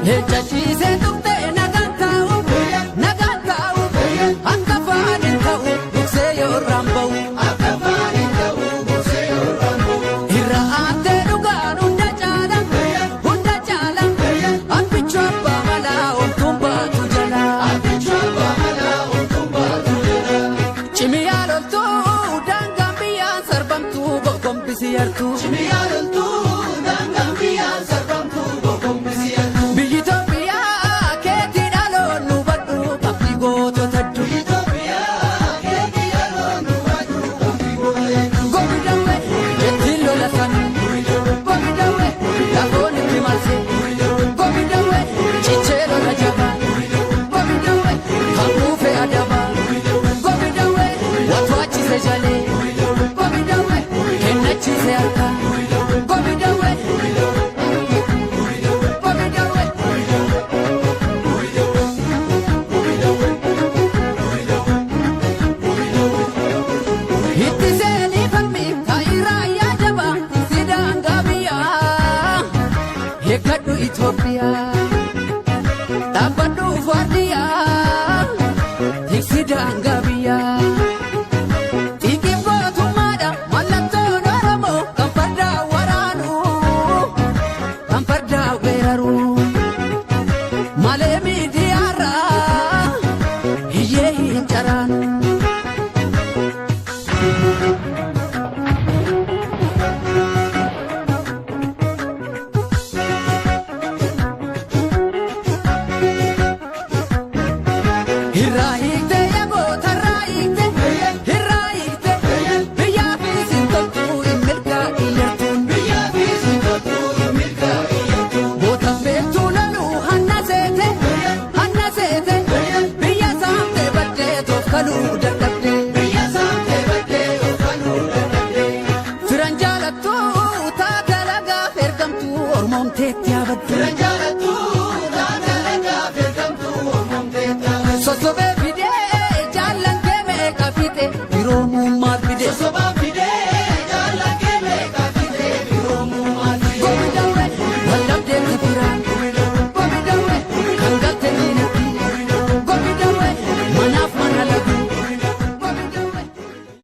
Leenca ciisee tuqxee nagaan taa'u, nagaan taa'u, akka afaan hin ta'u, buksee yoo irraan ba'u. Irra aantee dhugaan hunda caala, hunda caala, abbichuu abbaa malaa homtuun baatu jala. Cimiyaa loltuu daangaan biyyaan sarbamtuu gogombisi yartuu. Biyyi Itoophiyaa keetii dhaloon nu badhu qabdi gootota hedduu. Gobi dawwe ittiin lola san, gobi dawwe lafoon itti marse, gobi dawwe cichee lola jaba, gobi dawwe kan kuufe adaba, gobi dawwe watwaachise jalee, gobi dawwe kennachiise harka, gobi dawwe, gobi dawwe. Itti seenii falmi taayiraa yaadaba sidaan gaabiyaa eeggadhu Itoophiyaa dhaabbadhu faardiyaa tiksidaan gaabiyaa. Xiiqiin gootummaadha mallattoon Oromoo kan fardaa waraanu kan fardaa weeraru malee miidiyaarraa hiyyee hin caraanu. Irraa hiikte yaaboo irraa hiikte, irraa hiikte, biyyaa fi sintoltuu hin milkaa'in yartuun. Bootaan beektuu loluu hanna seete, hanna seete, biyya saamtee baddee toof kaluu dadhabde. Firan jaalattuu taate lagaaf ergamtuu ormoomteetti yaabaddu.